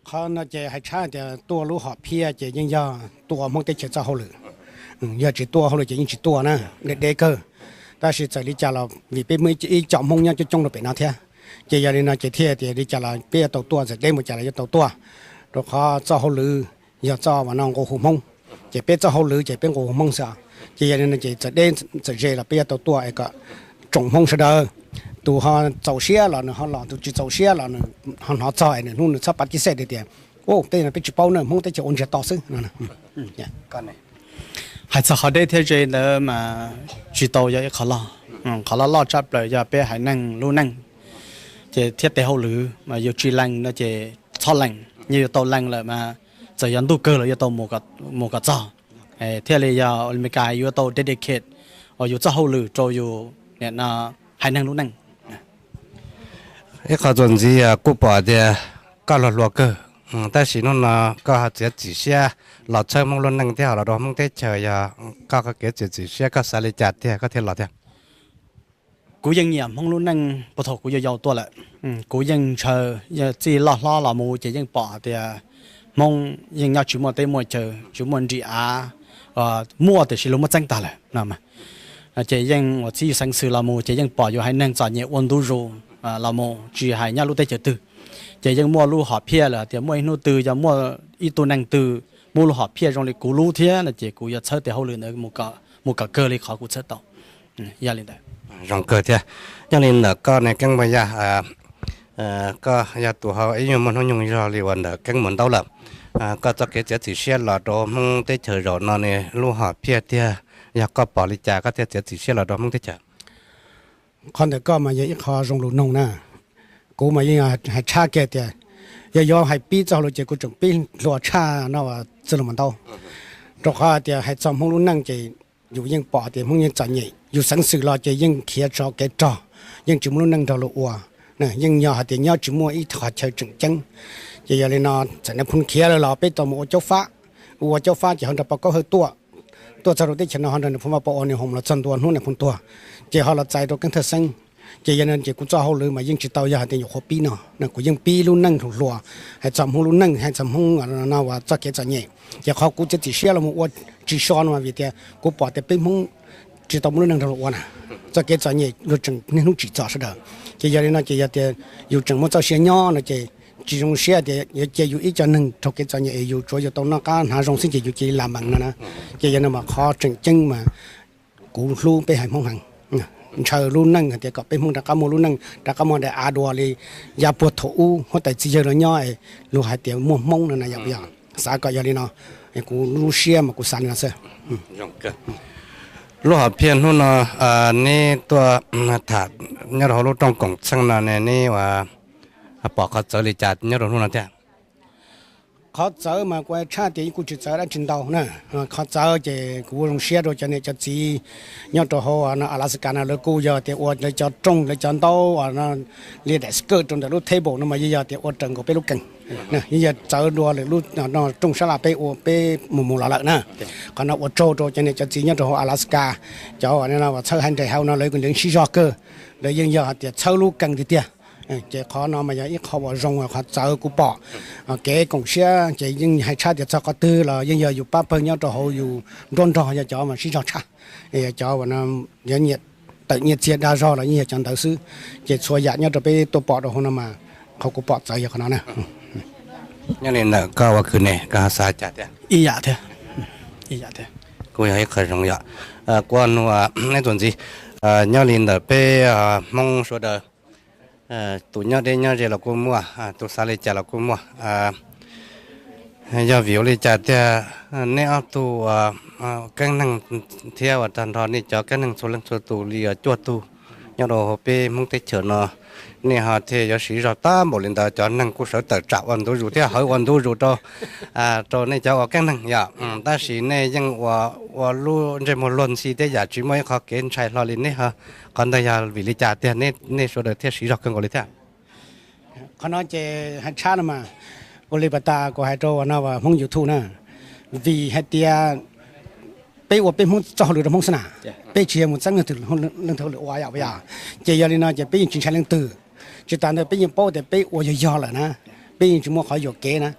Qhov no ces hais tshaj tias tuaj lub hom phiaj ces yeej yog tuaj Hmoob teb chaws txoj hauj lwm. Yog tsis tuaj hauj lwm ces yeej tsis tuaj na, deb deb kawg. Tab sis txawm li cas los vim peb muaj ib co Hmoob nyob coob coob rau pem no thiab, ces yog li no ces thiaj tias li cas los peb yuav tau tuaj, txawm deb mus cas los yuav tau tuaj, rau qhov txoj hauj lwm yog txoj uas no nqua hu Hmoob, ces peb txoj hauj lwm ces peb nqua hu Hmoob xwb. Ces yog li no ces txawm deb txawm ze los peb yuav tau tuaj es kom tsoom Hmoob sawv daws, tus ho txaus siab los nws ho los, tus tsis txaus siab los nws ho hnov txog es nws hnub nws txhob pav kib xej tias, u, tej no peb tsis paub na, Hmoob teb chaws ua ntsiag to xwb no. Hais txog qhov deb thiab ze ntawd mas tsis tau yog ib qho loj. Qhov loj loj tshaj plaws yog peb haiv neeg lub neej ces thiab tes hauj lwm mas yus tsis lees no ces txhob lees, yog yuav tau lees lawm mas txawm yog ntuj kawg los yuav tau mus kom txog, thiaj li yog Amelikas yuav tau dedicate uas yus txoj hauj lwm rau yus haiv neeg lub neej. Ib qho txuas ntxiv kuj pom tias koj luag hluas kawg, tab sis hnub no koj ho txiav txim siab los txhawb Hmoob lub neej thiab ho los rau Hmoob teb chaws, yog koj qhov kev txiav txim siab koj xav li cas tiag koj thiaj los thiab? Kuv yeej nyiam Hmoob lub neej puag thaum kuv yau yau tuaj lawm. Kuv yeej ntshaw, txij loj hlob los mus ces yeej pom tias Hmoob yeej nyob tsis muaj teb muaj chaw, tsis muaj nrim av, muaj tiam sis luag muab txeeb tag lawm no. Ces yeej ua txij xeev xwm los mus ces yeej pom yus haiv neeg txom nyem ua ntu zus los mus, tsis hais nyob lub teb chaws twg, ces yeej muaj lub hom phiaj lawm tias muaj ib hnub twg yog muaj ib tug neeg twg muaj lub hom phiaj zoo li kuv lub thiab no ces kuv yuav txhawb tes hauj lwm ntawd mus kom kawg li qhov kuv txhawb tau. Yog li ntawd. Zoo kawg thiab. Yog li ntawm koj ne Keeb Npog Yaj, koj yog tus ho ib nyuag muaj hnub nyoog zog li uas ntawm Keeb Npog Ntaub lawm, koj txoj kev txiav txim siab los rau Hmoob teb chaws zaum no ne lub hom phiaj tiag, yog koj pom li cas koj thiaj txiav txim siab los rau Hmoob teb chaws? Qhov ntawm koj mas yog ib qho zoo lus noog na. Kuv mas yeej hais tshaj kiag tias yog yuav hais pib txoj hauj lwm ces kuv tseem pib hluas tshaj no Txwj Laug Npog Ntaub, rau qhov hais tias hais txog Hmoob lub neej ces yus yeej pom tias Hmoob yeej txom nyem, yus xeev xwm los ces yeej khiav tsov kev rog, yeej tsis muaj lub neej nrog luag ua, yeej yog hais tias nyob tsis muaj ib qhov chaw tseem ceeb. Ces yog li no txawm nais phoo khiav lawm los peb tau mus ua caub fab, ua caub fab ces ho nrog pov Kaub Hawj tuaj, tuaj txog rau teb chaws no ho nrog nais phoo Vaj Pov ua nws hoos los txog ntua hnub nais phoo tuag, ces ho los txais rau Keeb Thawj Xeeb. Ces yog no ces kuv txoj hauj lwm mas yeej tsis tau yog hais tias nyuam qhuav pib no, kuv yeej pib lub neej hluas hluas, hais txog Hmoob lub neej, hais txog Hmoob no uas txoj kev txom nyem. Ces qhov kuv txiav txim siab los mus ua tsis so no mas vim tias kuv pom tias peb Hmoob tsis tau muaj lub neej nrog luag ua na, txoj kev txom nyem luag tseem niaj hnub tsim txom sawv daws. Ces yog li no ces yog tias yus tseem muaj txoj sia nyob no ces tsis zoo siab tias yuav cia yus ib co neeg raug kev txom nyem es yus tsuav yus tau noj qab hnav zoo xwb ces yus cia li lam mees no na. Ces yog no mas qhov tseem ceeb mas kuv hlub peb haiv Hmoob heev, ntshaw lub neej hais tias kom peb Hmoob rov qab muaj lub neej, rov qab muaj daim av dua li yav puag thaum ub huab tais txiv yawg los nyob, luag hais tias muaj Hmoob no na, yog puas yog? Xav kom yog li no, kuv lub siab mas kuv xav li no xwb. Lub hom phiaj hnub no neb tuaj tham nyob rau hauv lub rooj koom txheej no ne neb ua pom qhov txawv li cas nyob rau hnub no thiab? Qhov txawv mas kuv tshaj tias kuj tsis txawv dab tsi ntau na. Qhov txawv ces kuv ua zoo siab rau cov niam cov txiv nyob rau hauv Alaska no, lawv kuj yog tias ua lawv cov rooj lawv cov ntaub li daim skirt rau ntawm lub table no mas yeej yog tias ua raws nkaus peb lub kees, yeej yog txawv dua lwm lub rooj sab laj peb ua peb mus mus los lawm na. Qhov no ua tsaug rau cov niam cov txiv nyob rau hauv Alaska, cov uas txhawb hais nres hauv no lawv sib zog kawg, lawv yeej yog hais tias txhawb lub kees tiag tiag. Ces qhov no mas yog ib qho uas zoo, qhov txawv kuv pom. Kev koom siab ces yeej hais tshaj tias txog qhov twg los yeej yog yus pab pawg nyob rau hauv yus nruab nrog yog cov mas sib zog tshaj, cov uas tawm nyiaj txiag dag zog los yeej yog cov ntawd xwb. Ces txhua yam nyob rau peb tuaj pom rau hauv no mas qhov kuv pom txawv yog qhov no na. Nyob li ntawm koj ua kwv ne koj xav cas thiab? Ib yam thiab, ib yam thiab. Kuj yog ib qho zoo yom. Kuv nug neb txuas ntxiv, nyob li ntawm peb Hmoob sawv daws, tus nyob deb nyob ze los kuj muaj, tus xav li cas los kuj muaj. Yog vim ua li cas tiag neb ob tug keeb neeg thiab uas tag nrho nej cov keeb neeg txhua leej txhua tus li cuaj tug nyob rau hauv peb Hmoob teb chaws no, nej ho thiaj yuav siv zog tag npaum li ntawd? Cov neeg kuj sawv tawm tsam ua ntu zus thiab hawv ua ntu zus rau, rau nej cov ua keeb neeg yom, tab sis nej yeej ua, ua lub ntsej muag luag ntxhi tej yam tsis muaj ib qho kev ntshai hlo li. Neb qhov ntawd yog vim li cas tiag nej sawv daws thiaj siv zog kawg nkaus li thiab? Qhov no ces hais tshaj no mas, ua li pas tas kuv hais rau no Hmoob YouTube na, vim hais tias peb ua peb Hmoob txoj hauj lwm rau Hmoob xwb na, peb tsis yog mus txeeb leej twg leej twg hauj lwm ua yom, yog. Ces yog li no ces peb yeej tsis ntshai leej twg. Tsis tas ntawd peb yeej paub tias peb ua yog yog lawm na, peb yeej tsis muaj qhov yuam kev na.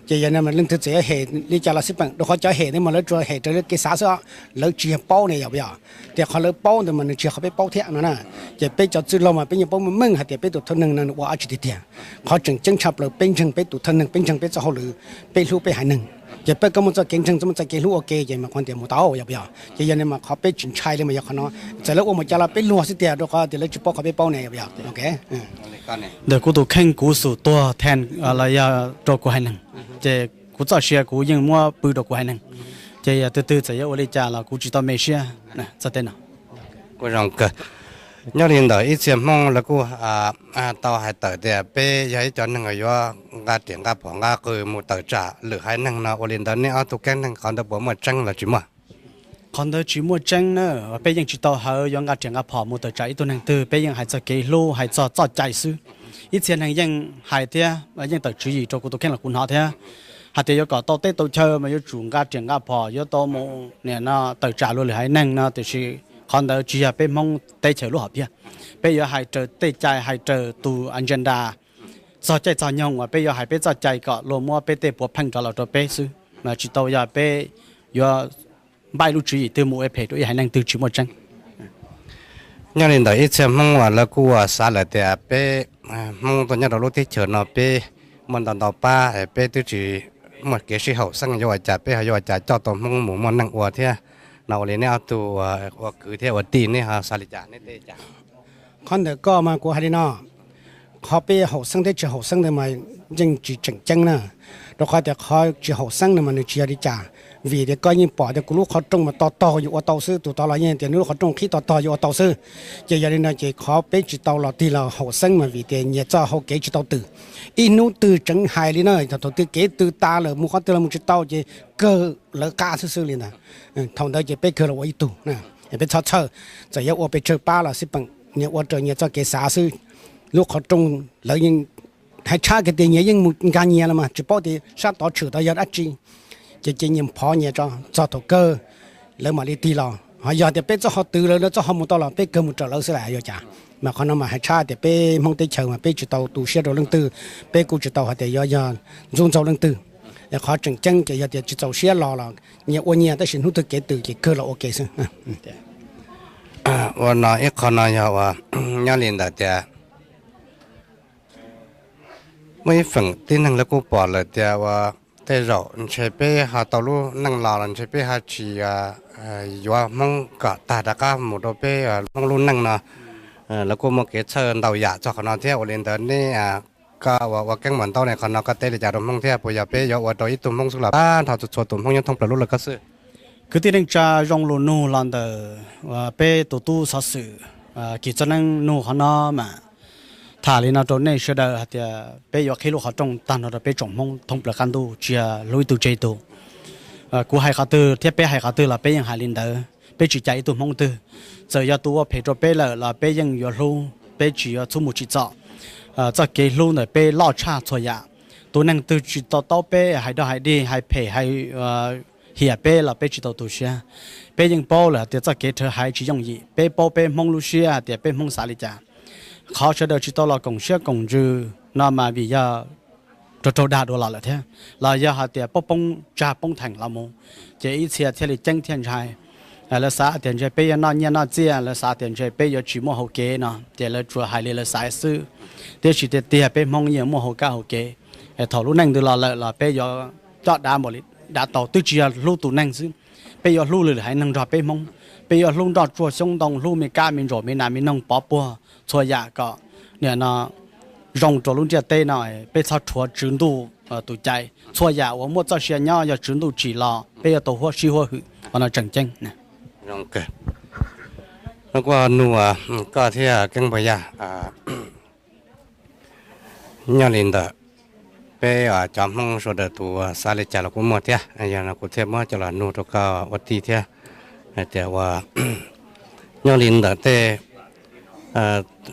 Ces yog li no mas leej twg txawm yuav hem li cas los xij peem, rau qhov cov hem ntawd mas lawv tsuas hem raws li kev xav xwb os, lawv tsis yog paub ne yom, yog tias qhov lawv paub ntawd mas nws tsis yog qhov peb paub thiab no na. Ces peb cov txwj laug mas peb yeej paub meej meej hais tias peb tus thawj neeg no nws ua dab tsi tiag tiag. Qhov tseem ceeb tshaj plaws peb ntseeg peb tus thawj neeg, peb ntseeg peb txoj hauj lwm, peb hlub peb haiv neeg. Ces peb koj muaj txoj kev ntseeg, txoj muaj txoj kev hlub ua ke ces mas qhov tias mus tau yog puas yog? Ces yog li mas qhov peb tsis ntshai li mas yog qhov no. Txawm lawv ua mus cas los peb luag xwb tiag, rau qhov tias lawv tsis paub qhov peb paub ne yom. Ntawm kuv tus kheej kuv xum tuag tag los yog rau kuv haiv neeg, ces kuv txoj sia kuv yeej muab pw rau kuv haiv neeg. Ces yog twg twg txawm yuav ua li cas los kuv tsis tau me siab txog tej no. Kuj zoo kawg. Nyob li ntawm ib txhia Hmoob lawv kuj tau hais tawm tias peb yog ib cov neeg uas yuav nqa riam nqa phom nqa qws mus tawm tsam lwm haiv neeg no, ua li ntawd nej ob tug keeb neeg qhov ntawd puas muaj tseeb los tsis muaj? Qhov ntawd tsis muaj tseeb na, peb yeej tsis tau hawv yuav nqa riam nqa phom mus tawm tsam ib tug neeg twg, peb yeej hais txog kev hlub, hais txog txoj cai xwb. Ib txhia neeg yeej hais thiab yeej tawm tswv yim rau kuv tus kheej los kuv hnov thiab, hais tias yuav kom tau teb tau chaw mas yuav tsum nqa riam nqa phom, yuav tau mus nim no tawm tsam luag lwm haiv neeg no, tiam sis qhov ntawd tsis yog peb Hmoob teb chaws lub hom phiaj. Peb yuav hais raws tej cai, hais raws tus agenda txog caij txog nyoog uas peb yuav hais peb txoj cai kom luag muab peb tej puav pheej rov los rau peb xwb, mas tsis tau yog peb yuav npaj lub tswv yim twg mus ua phem rau ib haiv neeg twg tsis muaj tseeb. Nyob li ntawm ib txhia Hmoob uas lawv kuj xav lawm tias peb Hmoob tuaj nyob rau lub teb chaws no peb muaj ntau ntau pab, peb twb tsis muaj kev sib haum xeeb yuav ua cas, peb ho yuav ua cas coj tau Hmoob mus muaj neej ua thiab no, ua li nej ob tug ua kwv thiab ua tij nej ho xav li cas, nej teb li cas? Qhov ntawm koj mas kuv hais li no, qhov peb haum xeeb thiab tsis haum xeeb ntawd mas yeej tsis tseem ceeb na, rau qhov tias qhov tsis haum xeeb no mas nws tsis yog li cas, vim tias koj yeej pom tias kuv lub qhov rooj mas to tog yuav ua tau xwb, tus tod los yeej tias nws lub qhov rooj qhib to tog yuav ua tau xwb. Ces yog li no ces qhov peb tsis tau los tig los haum xeeb mas vim tias nyias txoj hau kev tsis tau twm. Ib hnub twg tseev hais li na, thaum twg kev twg tas lawm mus qhov twg los mus tsis tau ces kawg lawv qab xwb xwb li ntawd. Thaum ntawd ces peb kawg los ua ib tug, peb txhob txhawj, txawm yuav ua pes tsawg pab los xij peem, nyias ua raws nyias txoj kev xav xwb. Lub qhov rooj lawv yeej hais tshab kiag tias nyias yeej mus nkag nyias los mas tsis paub tias sab tod tshwm tod yog dab tsi, ces ces nyias phov nyias tso txog thaum kawg lawv mam li tig los. Ho yog tias peb txoj ho twv lawv, lawv txoj ho mus tau los peb kawg mus raws lawv xwb las yuav cas. Mas qhov no mas hais tshab tias peb Hmoob teb chaws mas peb tsis tau tu siab rau leej twg, peb kuj tsis tau hais tias yuav yog ntxub ntxaug leej twg. Qhov tseem ceeb ces yog tias tsis txaus siab los los nyias ua nyias, tab sis hnub twg kev twm ces kawg los ua ke xwb. Ua no ib qho no yog uas nyob li ntawm tias muaj ib feem tib neeg lawv kuj pom lawm tias uas tej zaum ntshe peb ho tau lub neej los los ntshe peb ho tsis yuav Hmoob kom tag rov qab mus rau peb Hmoob lub neej no. Lawv kuj muaj kev txhawj ntau yam txog qhov no thiab, ua li ntawd neb koj uas ua Keeb Muas Ntaub ne, qhov no koj teb li cas rau Hmoob thiab, puas yog peb yuav ua rau ib tug Hmoob xwb los pab nrho txhua txhua tus Hmoob nyob thoob plaws lub lawm koj xwb? Kwv tij neej tsa, zoo lus nug los ntawm uas peb tus tub xov xwm Kis Txoj Neeb nug qhov no mas tham li no rau nej sawv daws hais tias peb yuav qhib lub qhov rooj tag nrho rau peb tsoom Hmoob thoob plaws qab ntuj tsis yog hlub ib tug tseg ib tug. Kuv hais qhov twg thiab peb hais qhov twg los peb yeej hais li ntawd, peb tsis cais ib tug Hmoob twg. Txawm yog tus ua phem rau peb lawm los peb yeej yuav hlub, peb tsis yuav txhub mus tsim txom. Txoj kev hlub ntawm peb loj tshaj txhua yam. Tus neeg twg tsis to taub peb, hais dog hais dig, hais phem hais hiam peb los peb tsis tau tu siab. Peb yeej paub lawm hais tias txoj kev rhawv haiv tsis yooj yim, peb paub peb Hmoob lub siab hais tias peb Hmoob xav li cas. Qhov sawv daws tsis tau los koom siab koom ntsws no mas vim yog raug raug dag dua los lawm thiab, los yog hais tias poob poob tsag poob theem los mus, ces ib txhia thiaj li ceeb thiaj ntshai. Lawv xav tias ntshe peb yuav noj nyiaj noj txiaj, lawv xav tias ntshe peb yuav tsis muaj hauv kev no, ces lawv tsuas hais li lawv xav xwb. Tiam sis tiag tiag peb Hmoob yeej muaj hauv kab hauv kev. Thaum lub neej ntawd los lawm los peb yuav coj dav npaum li dav taug, twb tsis yog hlub tus neeg xwb, peb yuav hlub lwm haiv neeg nrog peb Hmoob, peb yuav hlub nroj tsuag xyoob ntoo, hlub me kab me ntsaum me nas me noog pov puag txhua yam kom nim no zoo rau lub ntiaj teb no. Peb txhob rhuav Tswv Ntuj tus cai, txhua yam uas muaj txoj sia nyob yog Tswv Ntuj tsim los peb yuav tau huab sib huab hwm, qhov no tseem ceeb. Kuj nug koj thiab Keeb Npua Yaj, nyob li ntawm peb cov Hmoob sawv daws tus xav li cas los kuj muaj thiab, yog no kuv thiaj muab coj los nug rau koj ua tij thiab, hais tias uas nyob li ntawm tej,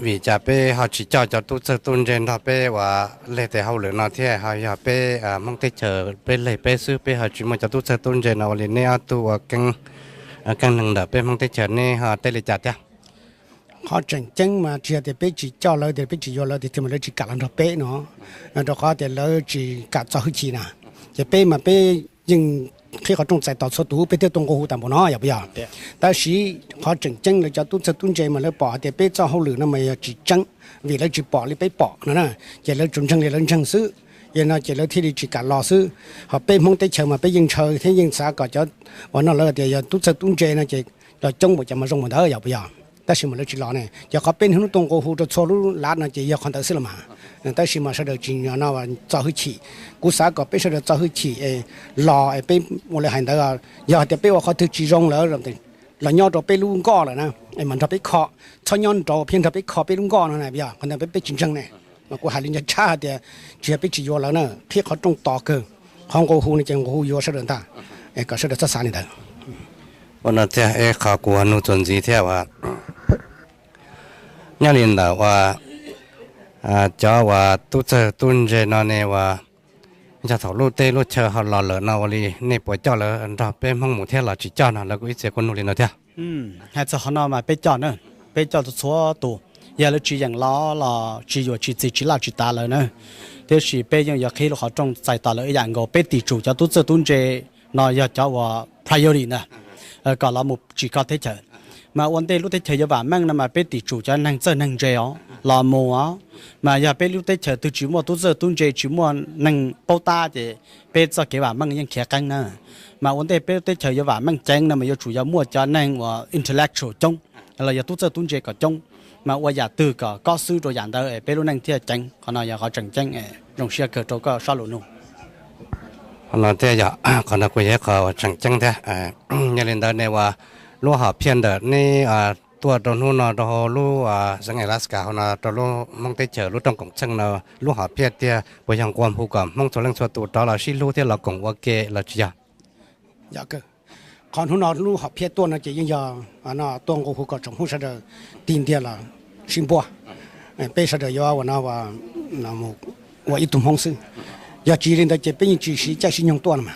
vim cas peb ho tsis coj cov tub txawj tub ntse nrog peb uas leg tes hauj lwm no thiab, ho yog peb Hmoob teb chaws peb leg peb xwb, peb ho tsis muaj cov tub txawj tub ntse no, ua li neb ob tug ua keeb, keeb neeg ntawm peb Hmoob teb chaws neb ho teb li cas thiab? Qhov tseem ceeb mas tsis yog tias peb tsis coj lawv, tias peb tsis yuav lawv tiag tiag mas lawv tsis kam los nrog peb no, rau qhov tias lawv tsis kam txo hwj chim na. Ces peb mas peb yeej qhib qhov rooj txais tos txhua tus, peb thiaj tuaj nqua hu tas npaum no yog puas yog? Tab sis qhov tseem ceeb lawv cov tub txawg tub ntse mas lawv pom hais tias peb txoj hauj lwm no mas yog tsis tseeb, vim lawv tsis pom li peb pom no na, ces lawv tsuas ntseeg li lawv ntseeg xwb. Yog no ces lawv thiaj li tsis kam los xwb. Ho peb Hmoob teb chaws mas peb yeej ntshaw thiab yeej xav kom cov uas no lawv tias yog tub txawg tub ntse no ces los coob npaum cas mas zoo npaum ntawd yog puas yog? Tab sis mas lawv tsis los ne, ces qhov peb niaj hnub tuaj nqua hu rau txhua lub lav no ces yog qhov ntawd xwb los mas. Tab sis mas sawv daws tsis no txo hwj chim. Kuv xav kom peb sawv daws txo hwj chim es los es peb ua li hais ntawd, yog hais tias peb ua qhov twg tsis zoo lawm los nyob rau peb lub nkoj lawm na, es mam nrog peb kho, txhob nyob nraud pheej nrog peb kho peb lub nkoj no na, yog qhov ntawd peb peb tsis ntseeg ne. Mas kuv hais li ncaj ntsaj hais tias tsis yog peb tsis yuav lawv na, qhib qhov rooj tos kawg, qhov nqua hu no ces nqua hu yuav sawv daws ntag, es kom sawv daws txhob xav li ntawd. Ua no thiab es qhov kuv nug txuas ntxiv thiab uas nyob li ntawm uas cov uas tub txawg tub ntse no ne uas yog thaum lub teb lub chaw ho los lawm no ua li nej puas coj lawv nrog peb Hmoob mus thiab los tsis coj no, lawv kuj ib txhia kuj nug li no thiab. Hais txog qhov no mas peb coj na, peb coj txhua tus. Yog lawv tsis yeem los los tsis yuam tsis txim tsis laj tsis tav lawv na. Tiam sis peb yeej yuav qhib lub qhov rooj txais tos lawv ib yam nkaus, peb tim tsum cov tub txawg tub ntse no yog cov uas priority ntag, kom los mus tsim kho teb chaws. Mas ua ntej lub teb chaws yuav vam meej no mas peb tim tsum cov neeg txawj neeg ntse os los mus os. Mas yog peb lub teb chaws twg tsis muaj tub txawg tub ntse tsis muaj neeg paub tab ces peb txoj kev vam meej yeej khiav qeeb na. Mas ua ntej peb lub teb chaws yuav vam meej ceev no mas yuav tsum yog muaj cov neeg uas intellectual coob los yog tub txawg tub ntse kom coob, mas ua yam twg kom kob xwb rau yam ntawd es peb lub neej thiaj ceev. Qhov no yog qhov tseem ceeb, zoo siab kawg rau koj sab lus nug. Qhov no thiaj yog, qhov no kuj yog ib qho tseem ceeb thiab. Yog li ntawd ne uas lub hom phiaj ntawm nej tuaj rau hnub no rau hauv lub xeev Alaska hauv no rau lub Hmoob teb chaws lub rooj koom txheej no, lub hom phiaj tiag puas yog nqua hu kom Hmoob txhua leej txhua tus rov los sib hlub thiab los koom ua ke los tsis yog? Qhov hnub no lub hom phiaj tuaj no ces yeej yog tuaj nqua hu kom tsoom Hmoob sawv daws tig ntiag los sib npuaj, peb sawv daws yuav ua no ua ib tug Hmoob xwb. Yog tsis li ntawd ces peb yeej tsis siv caij siv nyoog tuaj no mas.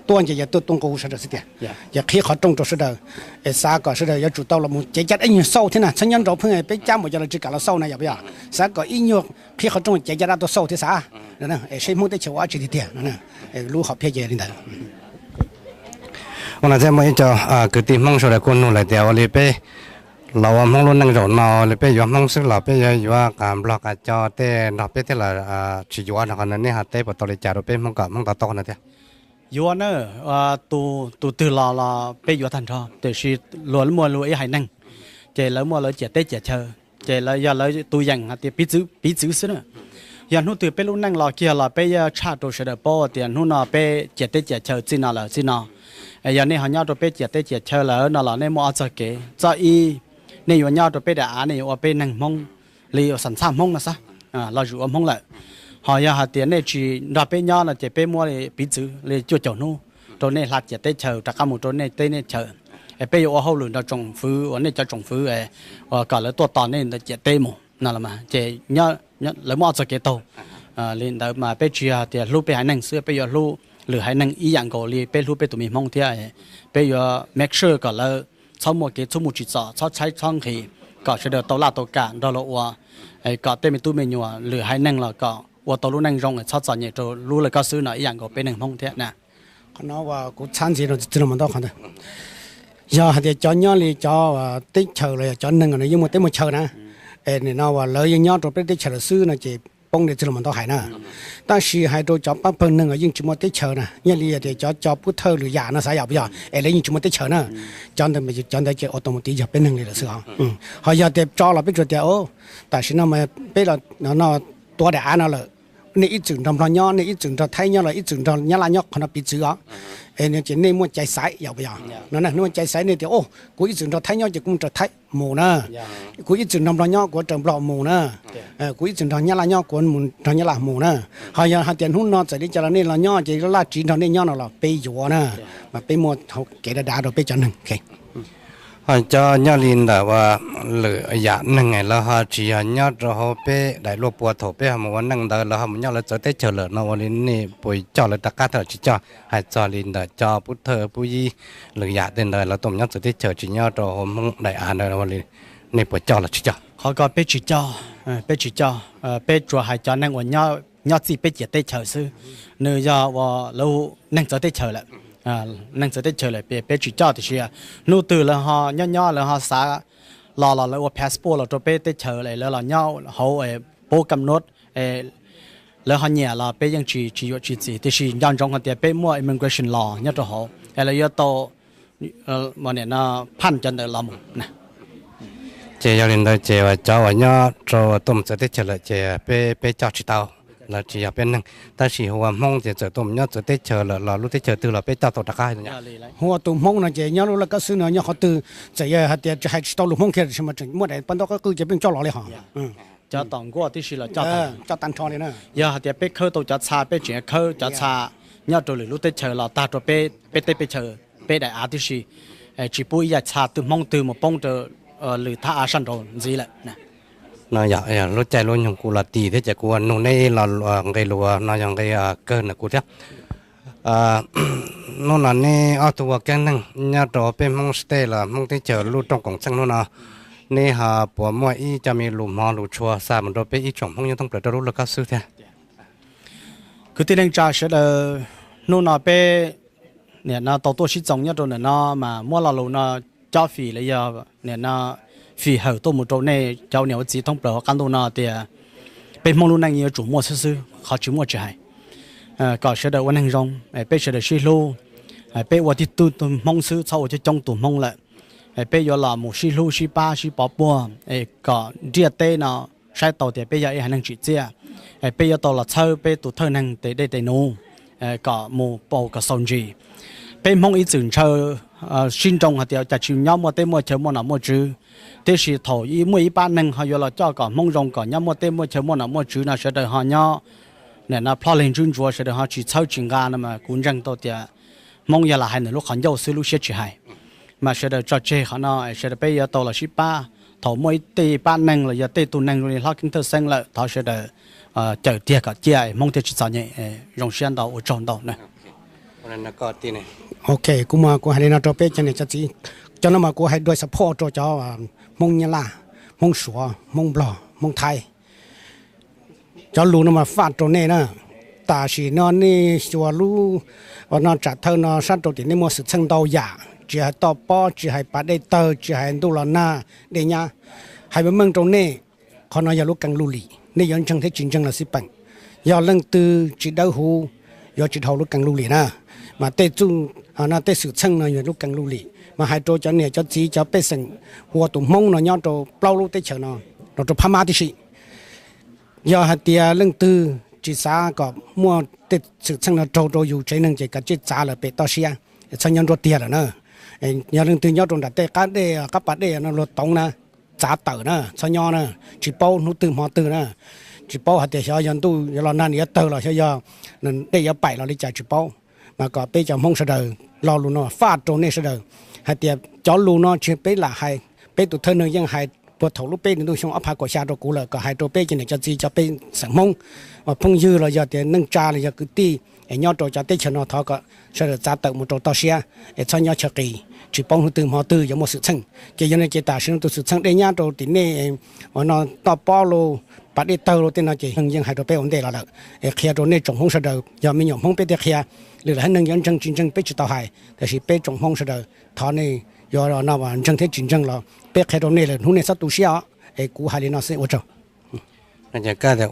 Tuaj ces yog tuaj tuaj nqua hu sawv daws xwb tiag. Ces qhib qhov rooj rau sawv daws, es xav kom sawv daws yuav tsum tau los mus cev caj dab ib nyuag xauj thiab na, txhob nyob nraud pheej peb cab npaum cas los tsis kam los xauj na yog puas yog? Xav kom ib nyuag qhib qhov rooj cev caj dab tuaj xauj thiab xav, es seb Hmoob teb chaws ua dab tsi tiag tiag. Lub hom phiaj ces li ntawd. Ua no thiab muaj ib co kwv tij Hmoob sawv daws kuj nug lawm tias ua li peb los ua Hmoob lub neej zaum no li peb yuav Hmoob xwb los peb yuav yuav qas Nplog qas Co tej nrog peb thiab los tsis yuav no, qhov no nej ho teb puas tau li cas rau peb Hmoob kom Hmoob to taub no thiab? Yuav na, tus twg los los peb yuav tag nrho, tiam sis luag muaj luag ib haiv neeg, ces lawv muaj lawv ciam teb ciam chaw, ces lawv yog lawv tus yeem hais tias piv txwv, piv txwv xwb na. Yog hnub twg peb lub neej los kiag los peb yuav tshaj rau sawv daws paub tias hnub no peb ciam teb ciam chaw txij no lawm txij no. Yog nej ho nyob rau peb ciam teb ciam chaw lawm no los nej muaj ob txoj kev. Txoj ib, nej yuav nyob rau peb daim av, nej yuav ua peb neeg Hmoob li ua xam txhaj Hmoob no xwb, los zuj ua Hmoob lawm. Ho yog hais tias nej tsis nrog peb nyob no ces peb muab piv txwv li cuaj caum hnub rau nej hla ciam teb chaws rov qab mus rau nej teb nej chaw. Es peb yuav ua hauj lwm nrog tsoom fwv uas nej cov tsoom fwv uas kom lawv tuaj tos nej ntawm ciam teb mus no los mas ces lawv muaj ob txoj kev taug. Li ntawd mas peb tsis yog tias hlub peb haiv neeg xwb, peb yuav hlub lwm haiv neeg ib yam nkaus li peb hlub peb tus me Hmoob thiab. Peb yuav make sure kom lawv txhob muaj kev txhub mus tsis txom, txhob tshaib txhob nqhis, kom sawv daws tau laj tau kam nrog luag ua, kom tej me tub me nyuam lwm haiv neeg los kom ua tau lub neej zoo, txhob txom nyem rau lub laj koj xwb no ib yam nkaus peb neeg Hmoob thiab na. Qhov no uas kuv txhab ntxiv rau txiv Lug Mos Ntaub qhov ntawd, yog hais tias cov nyob li cov teb chaws los yog cov neeg no yeej muaj teb muaj chaw na, es nim no uas lawv yeej nyob rau peb teb chaws lawm xwb no ces poob li txiv Lug Mos Ntaub hais na. Tab sis hais rau cov pab pawg neeg uas yeej tsis muaj teb chaws na, yog li tias cov co pub thawj lwm yam no xav yog puas yog, es lawv yeej tsis muaj teb chaws na, cov ntawd, cov ntawd ces ua tau mus tiv yog peb neeg li lawm xwb os. Ho yog tias tso los peb tsuas tias, tam sim no peb los no tuav daim av no lawm, nej ib txwm nrog Nplog nyob, nej ib txwm nrog Thaib nyob los ib txwm nrog Nyab Laj nyob, qhov no piv txwv os. Es no ces nej muaj cai xaiv yog puas yog? No nej muaj cai xaiv, nej tias, o, kuv ib txwm nrog Thaib nyob ces kuv mus raws Thaib mus na, kuv ib txwm nrog Nplog nyob kuv raws Nplog mus na, kuv ib txwm nrog Nyab Laj nyob kuv mus nrog Nyab Laj mus na. Ho yog hais tias hnub no txawm li cas los nej los nyob ces laj tsis nrog nej nyob no los peb yuav na, mas peb muaj kev dav dav rau peb cov neeg. Ho cov nyob li ntawm lwm yam neeg lawv ho tsis yog nyob rau hauv peb daim luaj pua thaum peb ho mus ua neej ntawd, lawv ho mus nyob lawv txawv teb chaws lawm no ua li nej puas coj lawv rov qab thiab los tsis coj? Hais txog li ntawm cov pub thawj pub yig lwm yam tej ntawd lawv tuaj mus nyob txawv teb chaws tsis nyob rau hauv Hmoob daim av ntawd ua li nej puas coj los tsis coj? Qhov ko peb tsis coj, peb tsis coj, peb tsuas hais cov neeg uas nyob txij peb ciam teb chaws xwb. Nws yog uas lawv hu neeg txawv teb chaws lawm, neeg txawv teb chaws lawm peb tsis coj. Tiam sis hnub twg lawv ho nyob nyob lawv ho xav los los lawv ua passport los rau peb teb chaws lawv los nyob hauv pab kam nuj, lawv ho nyiam los peb yeej tsis tsis yuam tsis txim. Tiam sis nco ntsoov hais tias peb muaj immigration law nyob rau hauv es lawv yuav tau phaj cov ntawd los mus. Ces yog li ntawd ces cov uas nyob rau tuaj mus txawv teb chaws lawm ces peb peb coj tsis tau, lawv tsis yog peb neeg. Tab sis hu ua Hmoob ces txawm tuaj mus nyob txawv teb chaws lawm los lub teb chaws twg los peb coj tau rov qab. Hu ua tus Hmoob no ces nyob lub laj kab xwb no nyob qhov twg, txawm yog hais tias tsis hais tsis tau lus Hmoob kiag tab sis mas tseem muaj daim paj ntaub qab qwj ces peb coj los li hos. Cov tom nkuaj tib si los coj tau, coj tag nrho li na. Yog hais tias peb khawb tau cov txha peb tseem khawb cov txha nyob rau lwm lub teb chaws los tag rau peb peb teb peb chaws, peb daim av tib si, tsis pub ib yam txha twg Hmoob twg mus poob rau lwm thaj av sab nraud ntxiv lawm. No yog lub caij lub nyoog kuv los tis thiab ces kuv ua nug neb los nqe lus no yog nqe kawg ntawm kuv thiab. Hnub no neb ob tug ua keeb neeg nyob rau peb Hmoob state los Hmoob teb chaws lub rooj koom txheej hnub no, neb ho puas muaj ib co me lus hmov lus tshua xa mus rau peb ib tsoom Hmoob nyob thoob plaws rau lub laj kab xwb thiab? Kwv tij neej tsa sawv daws, hnub no peb nim no tau tuaj sib txoos nyob rau ntawm no mas muab lo lus no cob fim los yog nim no fim hawm tuaj mus rau nej cov niam ua txiv thoob plaws hauv qab ntuj no tias peb Hmoob lub neej yuav tsum muaj xwb xwb, qhov tsis muaj tsis hais. Kom sawv daws ua neeg zoo, peb sawv daws sib hlub, peb ua tib tug Hmoob xwb txhob ua coob coob tus Hmoob lawm. Peb yuav los mus sib hlub sib pab sib pov puag kom ntiaj teb no saib tau tias peb yog ib haiv neeg tsim txiaj. Peb yuav tau los txhawb peb tus thawj neeg tes dej tes num kom mus pauv kom xaus ntsis. Peb Hmoob ib txwm ntshaw sib nroo hais tias cas tsis nyob muaj teb muaj chaw muaj nom muaj tswv, tiam sis thaum muaj ib pab neeg ho yuav los coj kom Hmoob zoo kom nyob muaj teb muaj chaw muaj nom muaj tswv no sawv daws ho nyob nim no ploj leeg ntsuj ntsuav sawv daws ho tsis txhawb tsis nqa no mas kuv ntseeg tau tias Hmoob yog lam hais nws lub qhov ncauj xwb lub siab tsis hais. Mas sawv daws tso tseg qhov no, sawv daws peb yuav tau los sib pab. Thaum muaj ib tej pab neeg los yog tej tug neeg zoo li Hlob Keeb Thawj Xeeb lawm thov sawv daws cawm tiag kom ciaj Hmoob thiaj tsis txom nyem. Zoo siab ntau ua tsaug ntau. Ok, kuv mas kuv hais li no rau peb cov niam cov txiv, cov no mas kuv hais dua support rau cov Hmoob Nyab Laj, Hmoob Suav, Hmoob Nplog, Hmoob Thaib. Cov lus no mas faj rau nej na. Tam sim no nej xyuas lub no tsam thawj no sab rau tim nej muaj xwm txheej ntau yam, tsis hais toj pob, tsis hais pas dej tawg, tsis hais ntuj los nag dej nyab. Hais meej meej rau nej, qhov no yog lub keeb lub lim, nej yuav ntseeg thiab tsis ntseeg los xij peem. Yog leej twg tsis dawb huv, yuav tsis dhau lub keeb lub lim na. Mas tej txuj, tej xwm txheej no yog lub keeb lub lim mas hais rau cov niam cov txiv cov pej xeem hu ua tus Hmoob no nyob rau plaub lub teb chaws no, los rau Phab Mab tib si. Yog hais tias leej twg tsis xav kom muaj tej xwm txheej no raug rau yus tsev neeg ces kav tsij txav lawm pem toj siab, txhob nyob nruab tiag lawm na. Yog leej twg nyob rau nram tej qab dej qab pas dej no luag toov na, txav tawm na, txhob nyob na, tsis paub hnub twg hmo twg na, tsis paub hais tias xyov yog ntuj yuav los nag nws yuav tawg los xyov yog dej yuav paim los li cas tsis paub. Mas kom peb cov Hmoob sawv daws, lo lus no faj rau nej sawv daws hais tias cov lus no tsis peb lam hais, peb tus thawj neeg yeej hais puag thaum lub peb hlis ntuj xyoo ob phav kaum xya rau kuv lawm kom hais rau peb cov niam cov txiv cov pej xeem Hmoob, uas phooj ywg los yog tias neej tsa los yog kwv tij es nyob rau cov teb chaws no thov kom sawv daws txav tawm mus rau toj siab es txhob nyob chaw qis, tsis paub hnub twg hmo twg yuav muaj xwm txheej. Ces yog no ces tam sim no tus xwm txheej dej nyab rau tim nej uas no toj pob los pas dej tawg los tej no ces yeej hais rau peb ua ntej los lawm. Es qhia rau nej tsoom Hmoob sawv daws, yog me nyuam Hmoob peb thiaj qhia, lwm haiv neeg yuav ntseeg tsis ntseeg peb tsis tau hais, tiam sis peb tsoom Hmoob sawv daws thov nej yuav no ntseeg thiab tsis ntseeg los peb qhia rau nej lawm hnub nej txhob tu siab os. Es kuv hais li no xwb ua tsaug.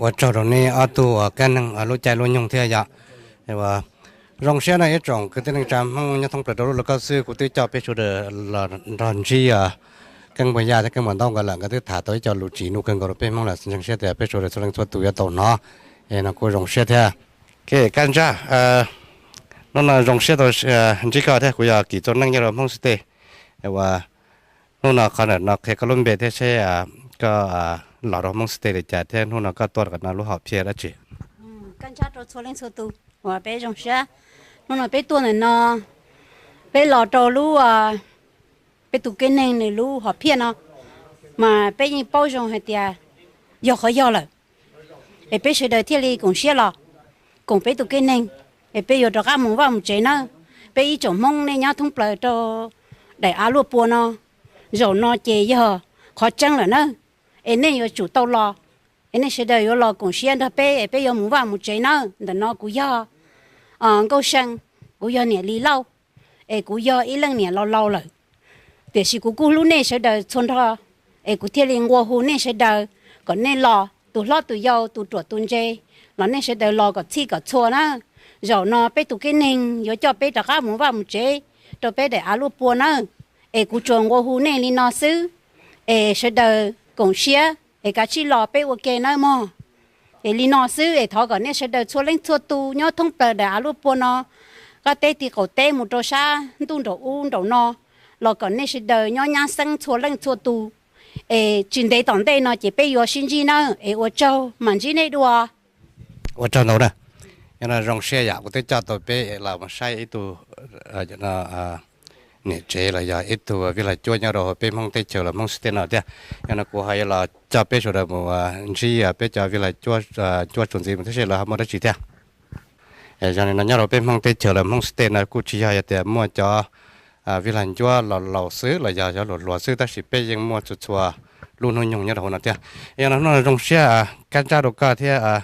Ua tsaug rau neb ob tug uas kaj neeg lub caij lub nyoog thiab yom. Zoo siab no ib tsoom kwv tij neej tsa Hmoob nyob thoob plaws rau lub laj kab xwb, kuv twb coj peb sawv daws los nrog ntsib Keeb Npuag Yaj thiab Keeb Npuag Ntaub nkawd lawm, nkawd twb tham tau ib co lus tsis nug kawg nkaus rau peb Hmoob lawm, ntseeg siab tias peb sawv daws txhua leej txhua tus yuav tau hnov. Es no kuj zoo siab thiab. Kab Ntsaj, hnub no zoo siab tau ntsib koj thiab, kuv yog Kim Txuas Neej nyob rau Hmoob State. Ua hnub no qhov ntawm no qhia koj lub npe thiab seb koj los rau Hmoob State li cas thiab hnub no koj tuaj no lub hom phiaj dab tsi? Kab Ntsaj rau txhua leej txhua tus uas peb zoo siab. Hnub no peb tuaj ntawm no, peb los rau lub, peb tus keeb neeg nws lub hom phiaj no, mas peb yeej paub zoo hais tias yog qhov yog lawm, es peb sawv daws thiaj li koom siab los koom peb tus keeb neeg, es peb yuav rov qab mus vaj mus tsev nawb. Peb ib tsoom Hmoob nej nyob thoob plaws rau daim av luaj pua no, zaum no ces yog qhov tseeb lawm na, es nej yuav tsum tau los, es nej sawv daws yuav los koom siab nrog peb es peb yuav mus vaj mus tsev nawb. Ntawm no kuv yog Nkauj See, kuv yog niam Lis Lauj, es kuv yog ib leej niam laus laus lawm, tiam sis kuv kuj hlub nej sawv daws txhua nrho, es kuv thiaj li nqua hu nej sawv daws kom nej los, tus hlob tus yau, tus ruam tus ntse, los nej sawv daws los kom txhij kom txhua na. Zaum no peb tus kev neeg yuav coj peb rov qab mus vaj mus tsev rau peb daim av luaj pua nawb. Es kuv tsuas nqua hu nej li no xwb, es sawv daws koom siab es kav tsij los peb ua ke nawb mog. Es li no xwb es thov kom nej sawv daws txhua leej txhua tus nyob thoob plaws daim av luaj pua no, qab teb ti qaum teb mus rau sab ntuj nraum ub nraum no, los kom nej sawv daws nyob nyab xeeb txhua leej txhua tus. Es tsis ntev tom ntej no ces peb yuav sib ntsib nawb, es ua tsaug, mam ntsib nej dua. Ua tsaug ntau na. Yog no zoo siab yam kuv twb coj tau peb los mus saib ib tug niam tsev los yog ib tug Vij Laj Cuab nyob rau hauv peb Hmoob teb chaws los Hmoob State no thiab. Yog no kuv ho yuav los coj peb sawv daws mus ntsib peb cov Vij Laj Cuab txuas ntxiv mus thiab seb lawv ho muaj dab tsi thiab. Yog li no nyob rau peb Hmoob teb chaws los Hmoob State no kuj tsis yog tias muaj cov Vij Laj Cuab los laus xwb los yog cov hluas hluas xwb, tab sis peb yeej muaj txhua txhua lub hnub nyoog nyob rau hauv no thiab. Yog no hnub no zoo siab kab ntsab rau koj thiab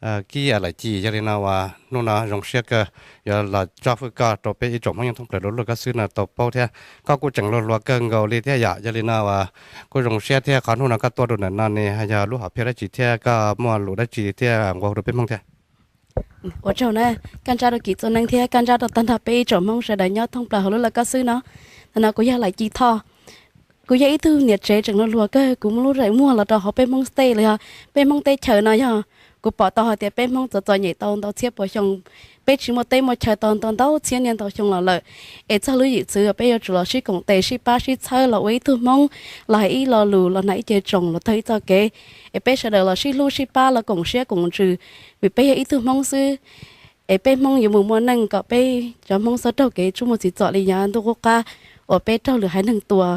Kib Laj Ci, yog li no uas hnub no zoo siab kawg yuav los tsob hwj koj rau peb ib tsoom Hmoob nyob thoob plaws rau lub koj xwb no tau paub thiab. Koj kuj tseem hluas hluas kawg nkaus li thiab yom, yog li no uas kuj zoo siab thiab. Qhov hnub no koj tuaj rau ntawm no ne yog lub hom phiaj dab tsi thiab koj muaj lus dab tsi thiab nqua hu rau peb Hmoob thiab? Ua tsaug na, kaj ntsab rau Kib Txuas Neeb thiab kaj ntsab rau tag nrho peb ib tsoom Hmoob sawv daws nyob thoob plaws hauv lub laj koj xwb no. Ntawm no kuv yog Laj Ci Thoj. Kuv yog ib tug niam tsev tseem hluas hluas kawg, kuv muaj lub zeem muag los rau hauv peb Hmoob State los yog peb Hmoob teb chaws no yog kuv pom tau hais tias peb Hmoob txom txom nyem tau ntau txhiab puas xyoo, peb tsis muaj teb muaj chaw tau ntau ntau txhiab niaj ntau xyoo los lawm. Es txog lub yim txwv peb yuav tsum los sib koom tes sib pab sib txhawb los ua ib tug Hmoob, los hais ib lo lus, los hnav ib ce tsoos, los taug ib txoj kev, es peb sawv daws los sib hlub sib pab los koom siab koom ntsws, vim peb yog ib tug Hmoob xwb. Es peb Hmoob yuav mus muaj neej kom peb cov Hmoob txhob raug kev tsuj muaj txiv txom li yav ntuj qub qab uas peb raug lwm haiv neeg tua.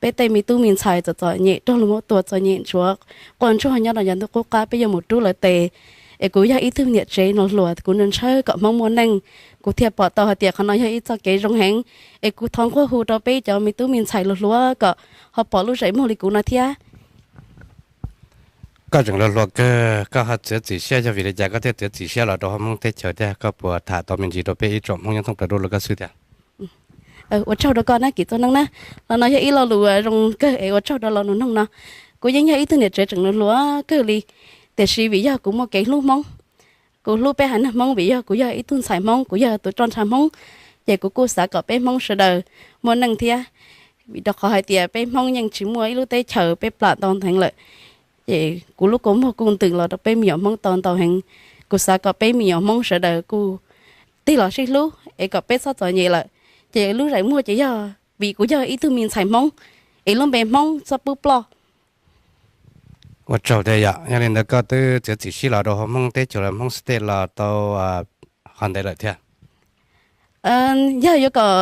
Peb tej me tub me ntxhais txom txom nyem raug luag muab tua txom nyem ntsuav quaj ntsuag nyob rau yav ntuj qub qab, peb yuav mus rub lawv tes. Es kuv yog ib tug niam tsev hluas hluas, kuv ntshaw ntshaw kom Hmoob muaj neej, kuv thiaj pom tau hais tias qhov no yog ib txoj kev zoo heev. Es kuv thov nqua hu rau peb cov me tub me ntxhais hluas hluas kom ho pom lub zeem muag li kuv no thiab. Koj tseem hluas hluas kawg, koj ho txiav txim siab yog vim li cas koj thiaj txiav txim siab los rau hauv Hmoob teb chaws thiab? Koj puas tham tau me ntsis rau peb ib tsoom Hmoob nyob thoob plaws rau lawv koj xwb thiab? Ua tsaug rau koj na Kib Txuas Neeb na. Los no yog ib lo lus zoo kawg es ua tsaug rau lo lus noog no. Kuv yeej yog ib tug niam tsev tseem hluas hluas kawg li, tiam sis vim yog kuv muaj kev hlub Hmoob, kuv hlub peb haiv neeg Hmoob, vim yog kuv yog ib tug ntxhais Hmoob, kuv yog tus roj ntsha Hmoob, ces kuv kuj xav kom peb Hmoob sawv daws muaj neej thiab. Vim rau qhov hais tias peb Hmoob yeej tsis muaj ib lub teb chaws peb plam ntau heev lawm, ces kuv lub kua muag kuj ntws los rau peb me nyuam Hmoob tau ntau heev. Kuv xav kom peb me nyuam Hmoob sawv daws kuj tig los sib hlub es kom peb txhob txom nyem lawm. Ces lub zeem muag ces yog vim kuv yog ib tug me ntxhais Hmoob, es lub npe Hmoob txhob pub ploj. Ua tsaug thiab yom, yog li ntawd koj twb txiav txim siab los rau hauv Hmoob teb chaws los Hmoob State los tau qhov ntev lawm thiab? Yog yuav kom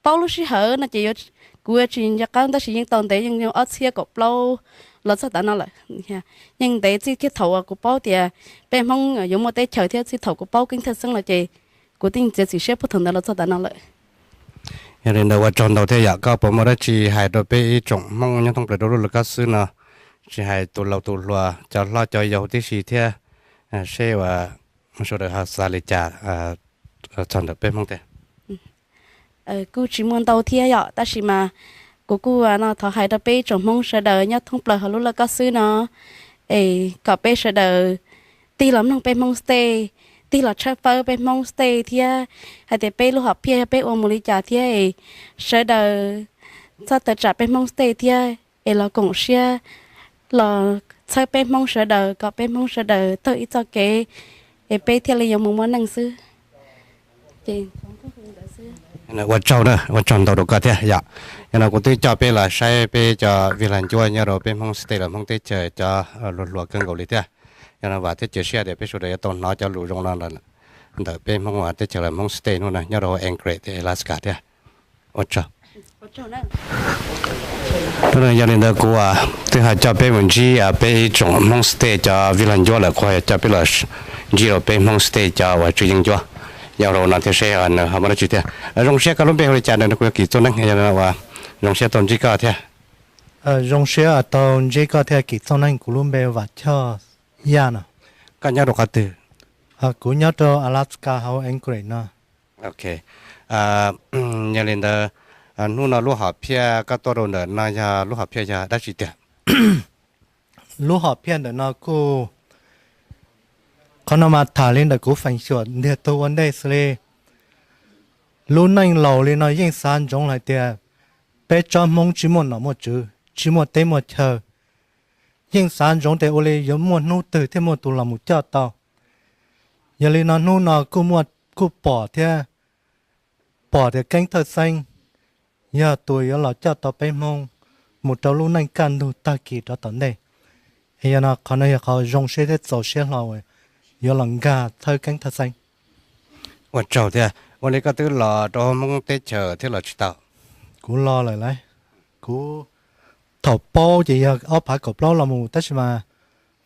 paub lub sij hawm no ces kuv yuav tsis nco qab tab sis yeej tau ntev, yeej ob txhiab kaum plaub los txog tav no lawm. Yeej ntev txij kiag thaum uas kuv paub tias peb Hmoob yuav muaj teb chaws thiab txij thaum kuv paub Keeb Thaj Xeeb los ces kuv twb txiav txim siab puag thaum ntawd los txog tav no lawm. Yog li ntawd ua tsaug ntau thiab yom, koj puas muaj dab tsi hais rau peb ib tsoom Hmoob nyob thoob plaws rau lub laj koj xwb no, tsis hais tus laus tus hluas, cov hlob cov yau tib si thiab, seb uas sawv daws ho xav li cas txog ntawm peb Hmoob thiab? Kuj tsis muaj ntau thiab yom, tab sis mas kuv kuj no thov hais rau peb ib tsoom Hmoob sawv daws nyob thoob plaws hauv lub laj koj xwb no, es kom peb sawv daws tig los mloog peb Hmoob State, tig los tshawb fawb peb Hmoob State thiab, hais tias peb lub hom phiaj yog peb ua mus li cas thiab, es sawv daws txhob tawm tsam peb Hmoob State thiab, es los koom siab los txhawb peb Hmoob sawv daws kom peb Hmoob sawv daws taug ib txoj kev, es peb thiaj li yuav mus muaj neej xwb. Ua tsaug, ua tsaug ntau rau koj thiab yom. Yog no kuv twb coj peb los saib peb cov Vij Laj Cuab nyob rau peb Hmoob State los Hmoob teb chaws cov hluas hluas kawg nkaus li thiab. Yog no vam thiab cia siab tias peb sawv daws yuav tau hnov cov lus zoo no ntawm peb Hmoob teb chaws los Hmoob State hnub no nyob rau Anchorage thiab Alaska thiab. Ua tsaug. Hnub no yog li ntawd kuv twb ho coj peb mus ntsib peb ib tsoom Hmoob State cov Vij Laj Cuab lawm, kuv ho yuav coj peb los ntsib rau peb Hmoob State cov uas tswv yeej Cuab nyob rau no thiab seb nws ho muaj dab tsi thiab. Zoo siab, koj lub npe hu li cas? Ntawm no kuv yog Kim Txuj Neeb, yog uas zoo siab tau ntsib koj thiab. Zoo siab tau ntsib koj thiab Kim Txooj Neej, kuv lub npe Vam Choj Yaj no. Koj nyob rau qhov twg? Kuv nyob rau Alaska hauv Anchorage no. Yog li ntawd, hnub no lub hom phiaj koj tuaj rau ntawm no yog lub hom phiaj yog dab tsi tiag? Lub hom phiaj ntawm no kuj, qhov no mas tham li ntawm kuv feem xyuam ntiag tug ua ntej xwb li. Lub neej laus li no yeej xav ntsoov hais tias peb tsob Hmoob tsis muaj nom muaj tswv, tsis muaj teb muaj chaw, yeej xav ntsoov tias ua li yuav muaj hnub twg thiaj muaj tus los mus coj tau. Yog li no hnub no kuj pom thiab, pom tias Keeb Thawj Xeeb yog tus yuav los coj tau peb Hmoob mus rau lub neej kaj ntug tag kis rov tom ntej. Es yog no qhov no yog qhov zoo siab thiab txaus siab hlo uas yuav los nkag txhawb Keeb Thawj Xeeb. Ua tsaug thiab. Ua li koj twb los rau Hmoob teb chaws thiab los tsis tau? Kuv los lawm lauj. Kuv thaum paub ces yog ob phav kaum plaub los mus tab sis mas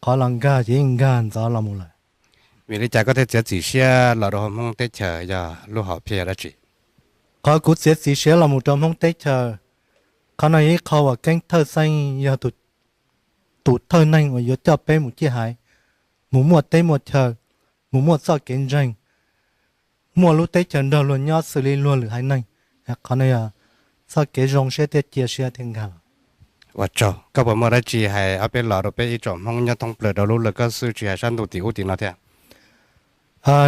qhov los nkag ces yeej nkag ntxov los mus lawm. Vim li cas koj thiaj txiav txim siab los rau Hmoob teb chaws, yog lub hom phiaj yog dab tsi? Qhov kuv txiav txim siab los mus rau Hmoob teb chaws, qhov no yog ib qho uas Keeb Thawj Xeeb yog tus thawj neeg uas yuav coj peb mus ciaj haiv, mus muaj teb muaj chaw, mus muaj txoj kev ntseeg, muaj lub teb chaws nrog luag nyob xws li luag lwm haiv neeg. Qhov no yog txoj kev zoo siab thiab cia siab thiab nkag los. Ua tsaug. Koj puas muaj dab tsi hais ob peb los rau peb ib tsoom Hmoob nyob thoob plaws rau lub laj kab xwb tsis hais sab ntuj tim ub tim no thiab?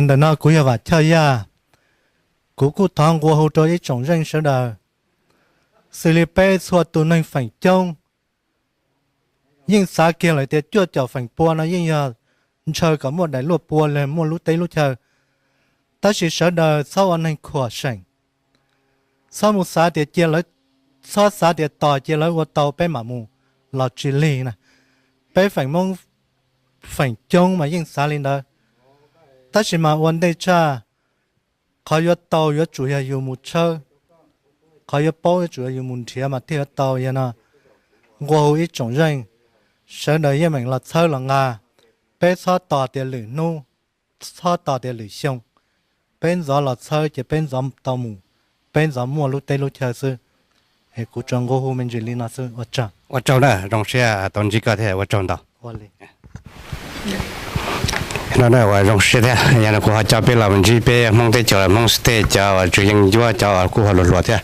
Ntawm no kuv yog Vam Choj Yaj. Kuv kuj thov nqua hu rau ib tsoom zeej sawv daws, xws li peb txhua tus neeg feem coob, yeej xav kiag lawm tias cuaj caum feem pua no yeej yog ntshaw kom muaj daim luaj pua los muaj lub teb lub chaw. Tab sis sawv daws txhob ua neeg khuam seem, txhob mus xav tias cia lawv, txhob xav tias tos cia lawv ua tau peb mam mus los tsis lig na. Peb feem Hmoob feem coob mas yeej xav li ntawd, tab sis mas ua ntej tshaj, qhov yuav tau yuav tsum yog yus mus tshawb, qhov yuav paub yuav tsum yog yus mus nrhiav mas thiaj yuav tau. Yog no nqua hu ib tsoom zeej sawv daws yeej meem los txhawb los nqa, peb txhob tos tias lwm hnub, txhob tos tias lwm xyoo, peb ntxov los txhawb ces peb ntxov tau mus, peb ntxov muaj lub teb lub chaw xwb. Es kuv tsuas nqua hu me ntsis li no xwb, ua tsaug. Ua tsaug na, zoo siab tau ntsib koj thiab, ua tsaug ntau. No uas zoo siab thiab, yog no kuv ho coj peb los ntsib peb Hmoob teb chaws, Hmoob State cov uas tswv yeej ncuab cov uas kuj ho hluas hluas thiab.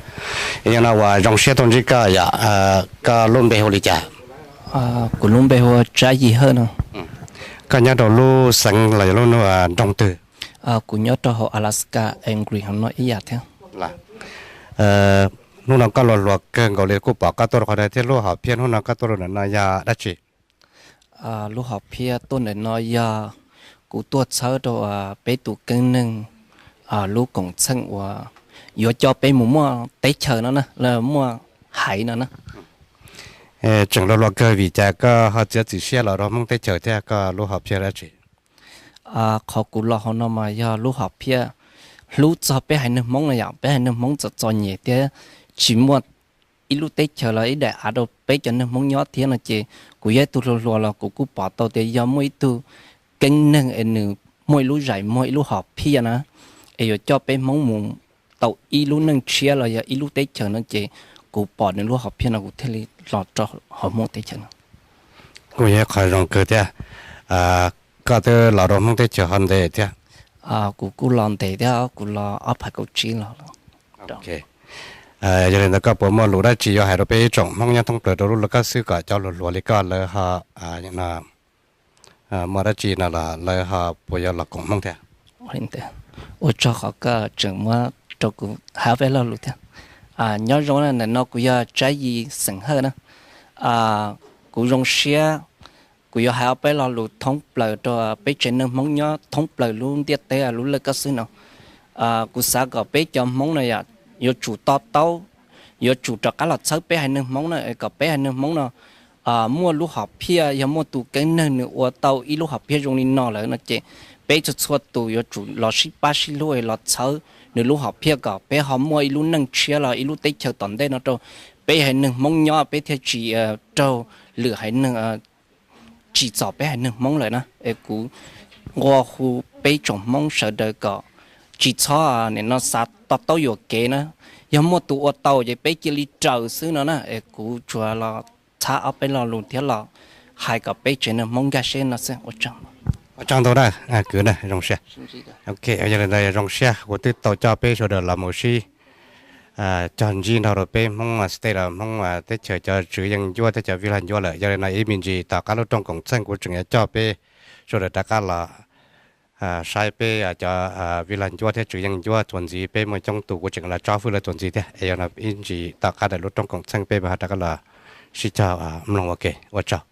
Yog no uas zoo siab tau ntsib koj yom, koj lub npe hu li cas? Kuv lub npe hu ua Tsab Yim Hawj no. Koj nyob rau lub xeev los yog lub nroog twg? Kuv nyob rau hauv Alaska, Anchorage no ib yam thiab. Hnub no koj hluas hluas kawg nkaus li kuj pom koj tuaj rau qhov no thiab, lub hom phiaj hnub no koj tuaj rau ntawm no yog dab tsi? Lub hom phiaj tuaj ntawm no yog kuv tuaj txhawb rau peb tus keeb neeg lub koom txheej uas yuav coj peb mus muaj teb chaws no na, muaj haiv no na. Tseem hluas hluas kawg, vim cas koj ho txiav txim siab los rau Hmoob teb chaws thiab, koj lub hom phiaj dab tsi? Qhov kuv los hauv no mas yog lub hom phiaj hlub txog peb haiv neeg Hmoob no yom, peb haiv neeg Hmoob txom txom nyem thiab tsis muaj ib lub teb chaws los ib daim av rau peb cov neeg Hmoob nyob thiab no ces kuv yog ib tug hluas hluas los kuv kuj pom tau tias yog muaj ib tug keeb neeg es nws muaj ib lub zais muag ib lub hom phiaj na, es yuav coj peb Hmoob mus tau ib lub neej tshiab los yog ib lub teb chaws no ces kuv pom nws lub hom phiaj no kuv thiaj li los rau hauv Hmoob teb chaws no. Kuj yog qhov zoo kawg thiab. Koj twb los rau Hmoob teb chaws ho ntev thiab? Kuv kuj los ntev thiab, kuv los ob phav kaum tsib los. Yog li ntawd koj puas muaj lus dab tsi yuav hais rau peb ib tsoom Hmoob nyob thoob plaws rau lub laj kab xwb kom cov hluas hluas li koj lawv ho muaj dab tsi no los lawv ho puas yuav los koom Hmoob thiab? Ua tsaug qhov koj tseem muab rau kuv hais ob peb lo lus thiab. Nyob zoo na, ntawm no kuv yog Tsab Yim xeem Hawj na. Kuv zoo siab, kuv yuav hais ob peb lo lus thoob plaws rau peb tsev neeg Hmoob nyob thoob plaws lub ntiaj teb lub laj kab xwb no. Kuv xav kom peb cov Hmoob no yom, yuav tsum to taub, yuav tsum rov qab los txhawb peb haiv neeg Hmoob na, kom peb haiv neeg Hmoob no muaj lub hom phiaj, yog muaj tus keeb neeg nws ua tau ib lub hom phiaj zoo li no lawm no ces peb txhua txhua tus yuav tsum los sib pab sib hlub los txhawb nws lub hom phiaj kom peb ho muaj ib lub neej tshiab los ib lub teb chaws tom ntej no rau peb haiv neeg Hmoob nyob, peb thiaj tsis raug lwm haiv neeg tsim txom peb haiv neeg Hmoob lawm na. Es kuv nqua hu peb tsoom Hmoob sawv daws kom tsis txhob nim no xav to taub yuam kev na, yog muaj tus ua tau ces peb cia li raws xwb no na. Es kuv tsuas los qab ob peb lo lus thiab los hais kom peb tsev neeg Hmoob nkag siab no xwb. Ua tsaug ntau na, kwv na, zoo siab. Ok, yog li ntawd zoo siab uas twb tau coj peb sawv daws los mus sib cog ntsib nrog rau peb Hmoob state los Hmoob teb chaws cov tswv yeej ncuab thiab cov vij lag ncuab lawm. Yog li no ib me ntsis tom qab lub rooj koom txheej kuv tseem yuav coj peb sawv daws rov qab los saib peb cov vij lag ncuab thiab tswv yeej ncuab txuas ntxiv. Peb muaj coob tus kuv tseem los tsob hwj lawv txuas ntxiv thiab. Es yog no ib ntsis tom qab ntawm lub rooj koom txheej peb mam ho rov qab los sib cog mloog ua ke. Ua tsaug.